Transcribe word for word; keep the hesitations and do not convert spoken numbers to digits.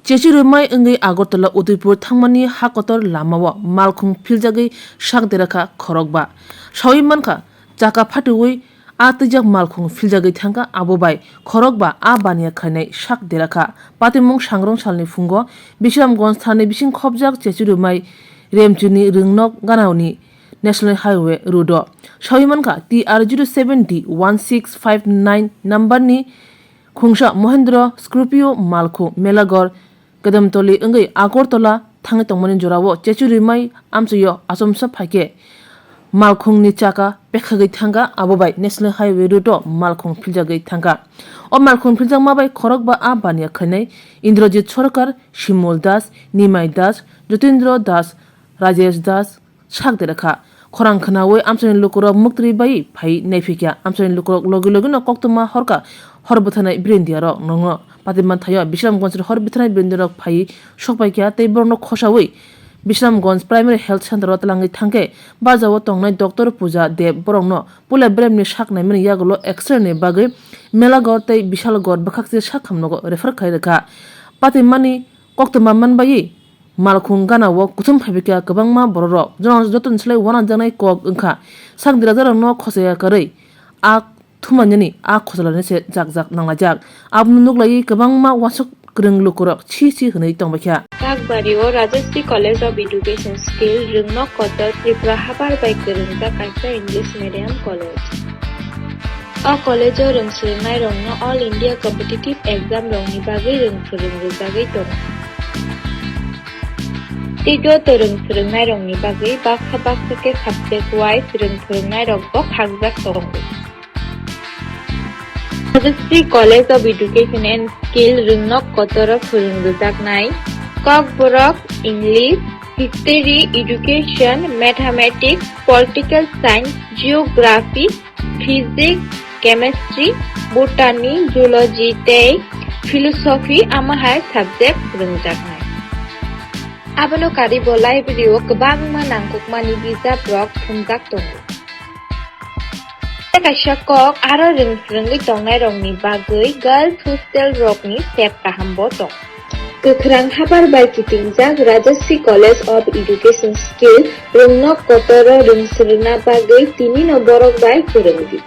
Chechi rwmai wngwi Agartala Udaipur thangmani ha kotor lamao malkhung philjagwi sak derakha khorokba. Sawi mankha, chaka phatiwi a twijak malkhung philjagwi thangkha, abo bai khorokba a baniya khainai sak derakha. Patimung sangrong salni phungo Bisramganj thani bising khopjak Chechi rwmai Remchini Rwngnok ganaoni National Highway road o. Sawi mankha, T R zero seven D one six five nine number ni khungsa Mahindra Scorpio malkhung Melaghor Kadamtoli wngwi Agartala thangwi tongmani jorao Chechi rwmai amchaio achomsa phaikhe malkhungni chaka pekhagwi thangkha, abo bai National Highway road o malkhung philjagwi thangkha. O malkhung philjakma bai khorokba a baniya khainai Indrajit Sarkar, Shimol Das, Nimai Das, Jatindra Das, Rajesh Das, sak derakha. Khorang khnaui amchaini lukurok muktwi bai phai naiphikya. Amchaini lukurok logi logino koktwma horkha hor bwtharnai birindiarok nongno. Patimang thaio Bisramganj hor bwtharnai birindiarok phai sokpaikha tei borokno khosaui Bisramganj Primary Health Center o twlangwi thangkhe bajao tongnai Doctor Puja Deb borokno puila beremni sak naimani yagulo X-ray ni bagwi Melaghor tei Bishalgarh bwkhakse sak hamnogo refer khai rwkha. Patimani koktwma manbaiwi malkhung ganao kuthum phaibikha kwbangma bororok. Jono jotoni slai uanajaknai kok wngkha sak derajarokno khosaya kwrwi a thumanani a khosalani se jakjak nanglaijak. Abono nuklaiwi kwbangma uansuk kwrwng lukurok si si hwnwi tongbaikha. Kakbari o Rajashree College of Education skill Rwngnok Kotor Tripura habar bai kwrwngjak kaisa English medium college. O college o rwng swrwngnairokno All India Competitive Exam rokni bagwi rwng phwrwng rwjagwi tongo. Tei joto rwng swrwngnairokni bagwi baksa baksa khe subject wise rwng phwrwngnairokbo khakjak tongo. Rajashree College of Education and Skill Rwngnok Kotoro phwrwng rwjaknai Kokborok, English, History, Education, Mathematics, Political Science, Geography, Physics, Chemistry, Botany, Zoology tei Philosophy, amo hai subject rwngjaknai. Abono karwi bo library o kwbangma nangkukmani bijap rok thumjak tongo. Kaisa kok aro rwng phwrwngwi tongnairokni bagwi girls hostel rokni sep kaham bo tongo. Kwkhwrang habar bai kitingjak Rajashree College of Education skill Rwngnok Kotoro rwng swrwngna bagwi tinino borok bai kwrwngdi.